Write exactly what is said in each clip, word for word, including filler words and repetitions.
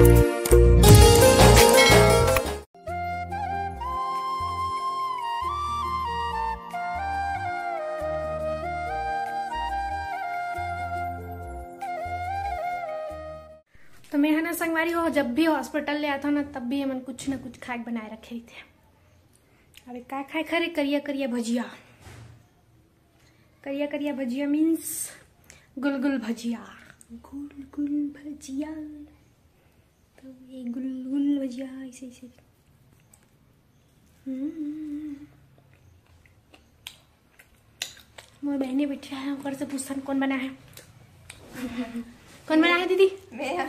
तो मैं ह ना संगवारी हो, जब भी hospital ले आथव ना, तब भी एमन कुछ ना कुछ खाए के बनाए रखे रहिथे। अरे का खाए, खा रे, करिया करिया भजिया। करिया करिया भजिया means गुलगुल भजिया। गुलगुल भजिया। तो ये गुलगुल भजिया ऐसे ऐसे। हम्म। मोर बहनी बैठी है, ओकर से पूछन कौन बना है। कौन बना है दीदी? मैं।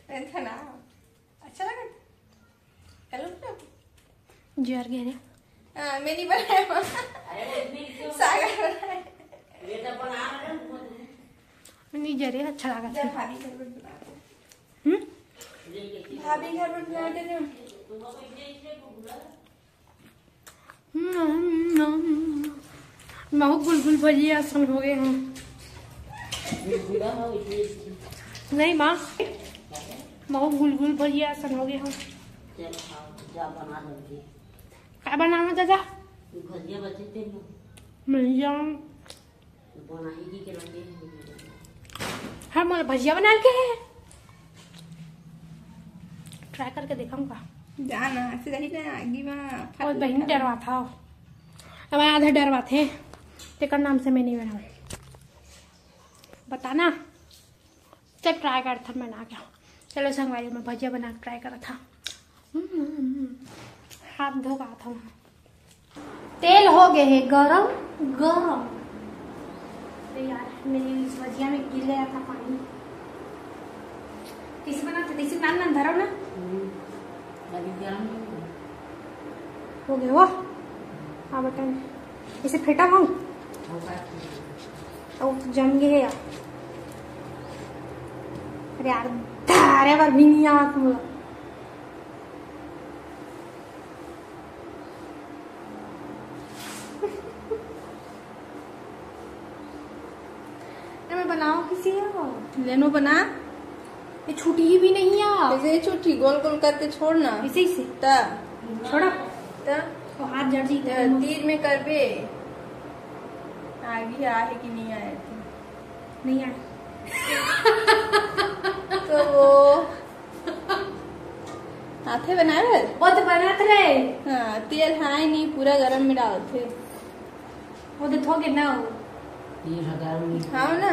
मैं था ना। अच्छा लगा? हेलो। जर गे रे। हाँ, मैं नहीं बनाया माँ। सागर बनाया। नहीं जरे, अच्छा लगा जब था। भाभी घर पर बुला दे। हम्म? भाभी घर पर बुला दे ना। हम्म, हम्म, हम्म। महू गुलगुल भजिया असन हो गए हंव। गुलगुला हो, इसलिए। नहीं माँ, महू गुलगुल भजिया असन हो गए हंव। चल, खाओ, जा बना जल्दी। का बनाना चाचा? भजिया बचे थे ना। भजिया। बनाई की के लगे हैं। हाँ, मोला भजिया बना के है। Try करके देखम का। जाना, ऐसे रही ना, आगी में और फट बहिन लगा। डरवाथा। अब आधा डरवाथे। तेकर नाम से मैं नहीं बनाऊँ। बताना। चल, try करथन बना के। चलो संगवारी, मैं भजिया बना के try करत हंव। हम्म, हाथ धो के आत हंव। तेल हो गए हे गरम, गरम। अरे यार, मेरी इस भजिया में गिर गया था पानी। कैसे बनाते? जैसे नान नान धरो ना। हम्म, अभी गरम नहीं है। हो गए वो। हाँ, बटन। इसे फेंटा हूँ। होगा। ओ, जम गए हे यार। अरे यार, धारे बार भी नहीं आवा तुम लोग। ना मैं बनाओ किसी हो। लेनो बना। ये छुटी ही भी नहीं है। ऐसे ही छुटी, गोल गोल करके छोड़ना। इसे, इसे। ता। छोड़ा। ता। वो हाथ जड़ जी। ता, तीर में करबे। आगे आए कि नहीं आए थे? नहीं आए। तो वो हाथे बनाए बर? वो तो बनात रहे। हाँ, तेल हाय नहीं, पूरा गरम में डालथे। वो तो थोके ना हो। तीन हजार में। हाँ ना।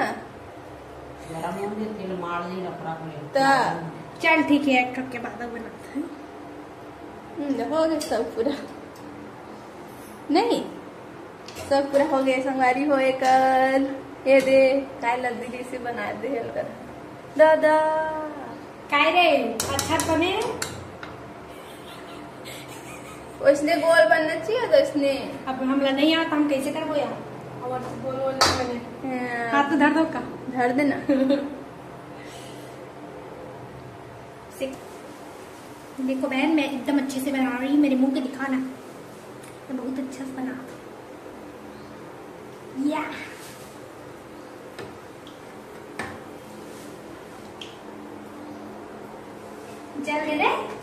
गरम होंगे, तेल मार दे, रपड़ा पड़े। ता। चल ठीक है, एक कप के बाद बनाते हैं। हम्म, हो गया सब पूरा। नहीं, सब पूरा हो गया, संगवारी हो एकर। ये दे, काय लग दीदी से बना दे हल कर। दादा। काय रे, अच्छा बने? उसने गोल बनना चाहिए था उसने। अब हमला नहीं आता, हम कैसे करबो यार? और गोल गोल नहीं बने। हाँ। हाथ तो धर दो का? धर देना। से-, देखो बहन, मैं एकदम अच्छे से बना रही हूँ, मेरे मुंह के दिखाना। मैं बहुत अच्छा से बना। या। जल दे दे।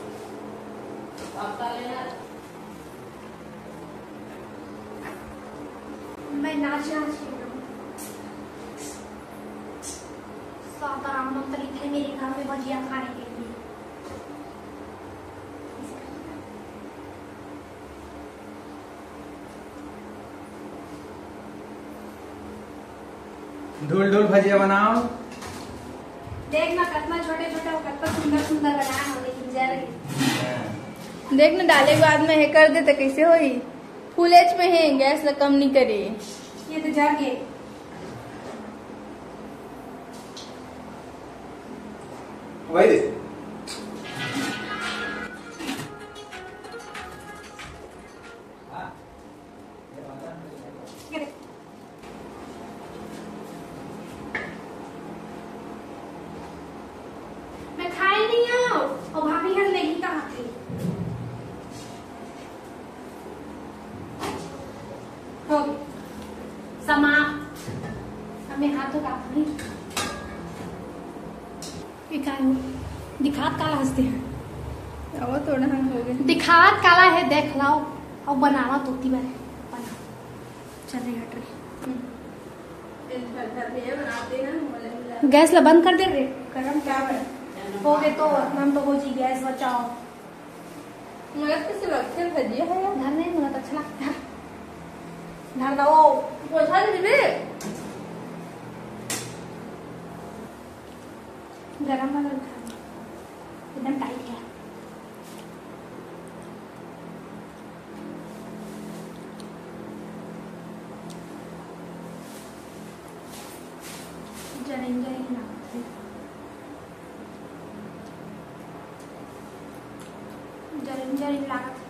मैं नाच नाच के बनाऊँ। साताराम मंत्री थे मेरे घर में भजिया खाने के लिए। ढोल ढोल भजिया बनाओ। देख ना, कितना छोटे छोटे और कितना सुंदर सुंदर बनाए हो, लेकिन जल गए। देख ना, डाले के बाद में हे कर दे तो कैसे होई? फुलेच में हे, गैस ला कम नहीं करे। ये तो जल गए। वही दे। मैं खाए नहीं हूँ, और भाभी हर नहीं कहा थी। हो गई। समाप्त। हमें हाथों का अपनी ये का हो? दिखात काला हंसते हैं। अब थोड़ा हम हो गए। दिखात काला है, देख लाओ। अब बनावा तोती बारे। बना। चल रही, हट रही। बनाते हैं। गैस ला बंद कर दे रे, गरम क्या है? हो गए तो हम तो हो जी, गैस बचाओ। मुझे कैसे लगते हैं भजिया है? घर नहीं, मुझे तो अच्छा लगता है। घर का वो पोछा नहीं बे। गरम वाला उठा लो। एकदम टाइट है। जरिन जरिन लागत है। जरिन जरिन लागत